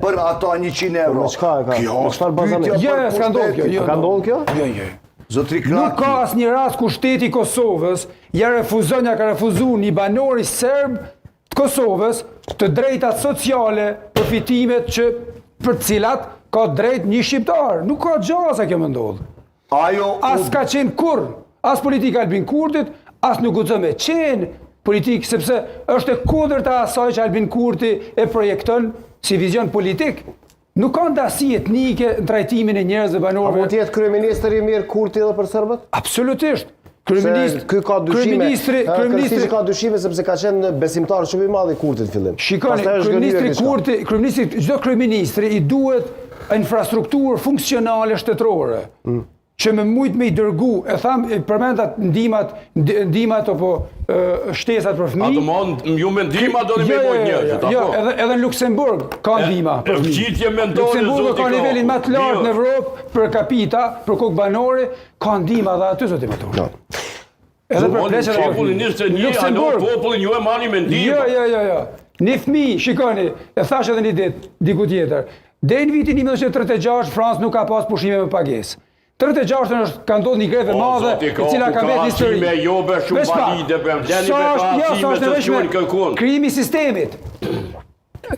Për ato 100 euro. Me çka e ka? Kjo Me çfarë bazane? pyetja Jo, për jo, s'ka ndodhur kjo. pushtetin. Jo, A ka ndodhur kjo? Jo, jo. Zotri Nuk Kraki. ka asnjë rast ku shteti i Kosovës ja refuzon, ja ka refuzu një banori serb të Kosovës të drejtat sociale, përfitimet që për cilat ka drejt një shqiptar. Nuk ka gjasa kjo më ndodhë. Ajo As ka qenë kurr, as politika Albin Kurtit, as nuk guxon me qenë politikë, sepse është e kundërta asaj që Albin Kurti e projekton si vizion politik. Nuk ka ndasi etnike në trajtimin e njerëzve A banorëve. mund të jetë kryeministër i mirë Kurti edhe për serbët? Absolutisht. Se Kryeministri, ky ka dyshime. Kryeministri, ë, kryeministri, Kërstiqi ka dyshime sepse ka qenë besimtar shumë i madh i Kurtit në fillim. Shikoni, Pastaj është kryeministri gënjyer diçka. Kurti, kryeministri, çdo kryeministri i duhet infrastrukturë funksionale shtetërore. Mm. Që me mujt me i dërgu, e tham, e përmendat ndimat, ndimat apo e, shtesat për A fëmijë. do më ju me ndihma doni me Jo, bojt jo, jo, njerëzit, jo, apo? edhe edhe në Luksemburg ka ndihma për e, fëmijë. vgjitje mendore, Luksemburgu zoti ka Kraku. nivelin më të lartë në Mirë. Evropë për capita, për kokë banore, ka ndihma edhe aty zoti Matosh. No. Edhe për Unë pleqet e Popullin 21, alo Luksemburg. popullin ju e marrni me ndihma. Jo, jo, jo, jo. Një fëmijë, shikoni, e thash edhe një ditë diku tjetër. Deri në vitin 1936 Francë nuk ka pas pushime me pagesë. 36 është ka ndodhur një grevë e O, madhe, zoti, e cila ku ka ka vetë histori. arsime, jo, be, shumë Veç pak. valide, be, leni Sa be, ka është- jo, sa arsime është se nevojshme s'quhen kërkun. Krijimi i sistemit.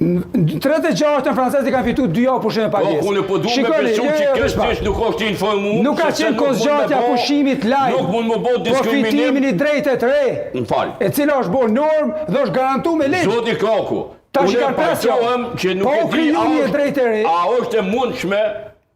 Në 36 francezët i kanë fituar dy javë pushime me Po, pagesë. unë po du me Shikoni, besu jo, që jo, veç pak. Kërstiq nuk është i informuar. Nuk ka sepse qenë nuk mund me kozgjatja bo- pushimit lajm. Nuk mund më bo Po fitimin diskriminim. i drejtë të re. Më fal. E cila është bërë normë dhe është garantu me ligj. Zoti Kraku, Tash unë i kanë pesë javë. pajtohem që nuk Po e u di kriju a një është- drejtë e re. A është e mundshme,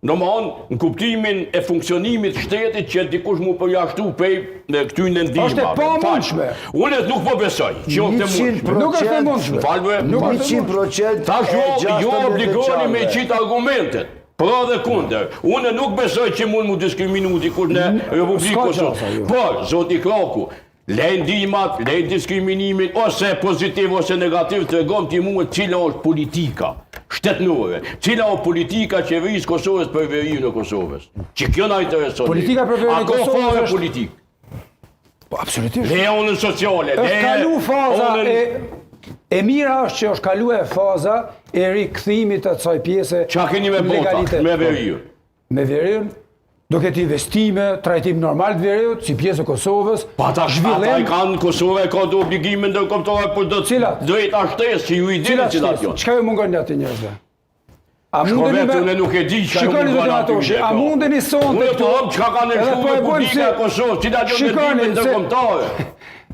domthon, në kuptimin e funksionimit të shtetit që dikush mu përjashtu prej në këtyre ndihmave. Është e pamundshme. Fal. Unë nuk po besoj që është e mundshme. Nuk është e mundshme. Më fal, bre. Nuk është e mundshme. 100% Tash e jo, jo 60 obligoni me veçanve. qitë argumentet. Pro dhe kundër. Unë nuk besoj që mund mu diskriminu dikush në Republikë s'ka Kosovës. gjasa, jo. Por, zoti Kraku, lej ndihmat, lej diskriminimin, ose pozitiv ose negativ, tregon ti mua cila është politika shtetërore, cila është politika qeverisë Kosovës për veriun e Kosovës. Që kjo na intereson. Politika për veriun e A ka Kosovës fare është- politikë. Po absolutisht. Le onën sociale, Është le kalu faza onën- e e mira është që është kalu e faza e rikthimit të asaj pjese. Qa keni me në bota, legalitet. me veriun? Me veriun, do ketë investime, trajtim normal të veriut, si pjesë e Kosovës, Pa ta zhvillim. Ata i kanë Kosova e ka do obligime ndërkombëtare për do Cilat? drejta shtesë që ju i dini Cilat cilat shtesë? janë. Çka ju mungon aty njerëzve? A Shko mundeni vetë, unë nuk e di çka ju Shikoni mungon zoti aty, Matoshi, a po. mundeni sonte Unë po them çka ka Edhe nënshkruar po e bëjmë Republika si- e Kosovës, cilat janë Shikoni, vendimet se- ndërkombëtare.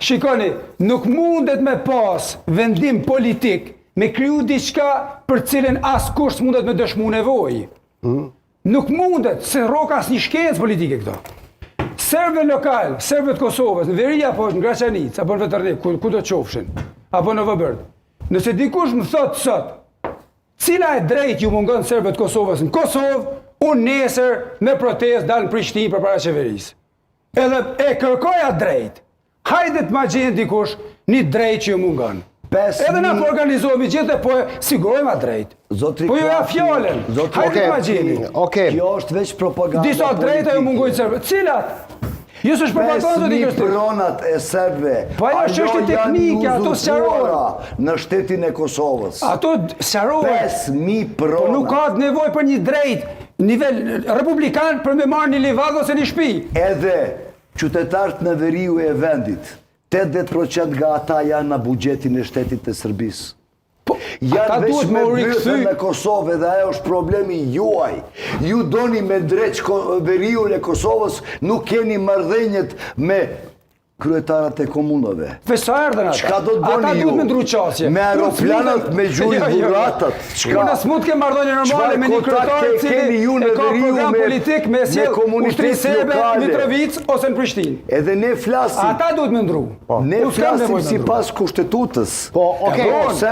Shikoni, nuk mundet me pas vendim politik me kriju diçka për cilën askush s'mundet me dëshmu nevojë. Nuk mundet, se rroka asnjë shkencë politike këto. Serbët lokal, serbët Kosovës, në veri apo në Graçanicë, apo në Veternik, ku, ku do të qofshin, apo në Vëbërd. Nëse dikush më thot sot, cila e drejt ju mungon serbët Kosovës në Kosovë, unë nesër me protestë dal në Prishtinë përpara qeverisë. Edhe e kërkoja drejt. Hajde të ma gjenë dikush një drejt që ju mungon. Edhe na po organizohemi gjithë dhe po e sigurojmë atë drejt. Zotri Po ju ja Krapi, fjalën. zotri Hajde të ma Okej, gjeni. Okej. Kjo është veç propaganda Disa drejta ju mungojnë serbët. Cilat? Jo s'është propaganda zoti 5000 Krsti. pronat e serbëve. Po ajo është ajo çështje janë teknike, ato sqarohen. uzurpuara Në shtetin e Kosovës. Ato sqarohen. 5000 prona. Po nuk ka të nevojë për një drejt nivel republikan për me marrë një livadh ose një shtëpi. Edhe qytetarët në veriu e vendit, 80% nga ata janë në buxhetin e shtetit të Serbisë. Po, Janë ata veç duhet me me u bythën rikthy. në Kosovë dhe ajo është problemi juaj. Ju doni me dreq ko- veriun e Kosovës, nuk keni marrëdhëniet me kryetarët e komunave. Veç sa erdhën ata. Çka do të bëni Ata ju? duhet me ndru qasje. Me Unë aeroplanët, s'mundem- me gjuri Jo, jo, jo. buratat, çka? Unë s'mund të kem marrëdhënie normale Çfarë me një kontakte kryetar i cili keni ju në e ka veriu program me- politik me me sjell komunitet ushtri serbe në lokale? Mitrovicë ose në Prishtinë. Edhe ne flasim, Ata duhet me ndru. ne Unë s'kam flasim nevojë me ndru. sipas kushtetutës. Po, okej. Po, se.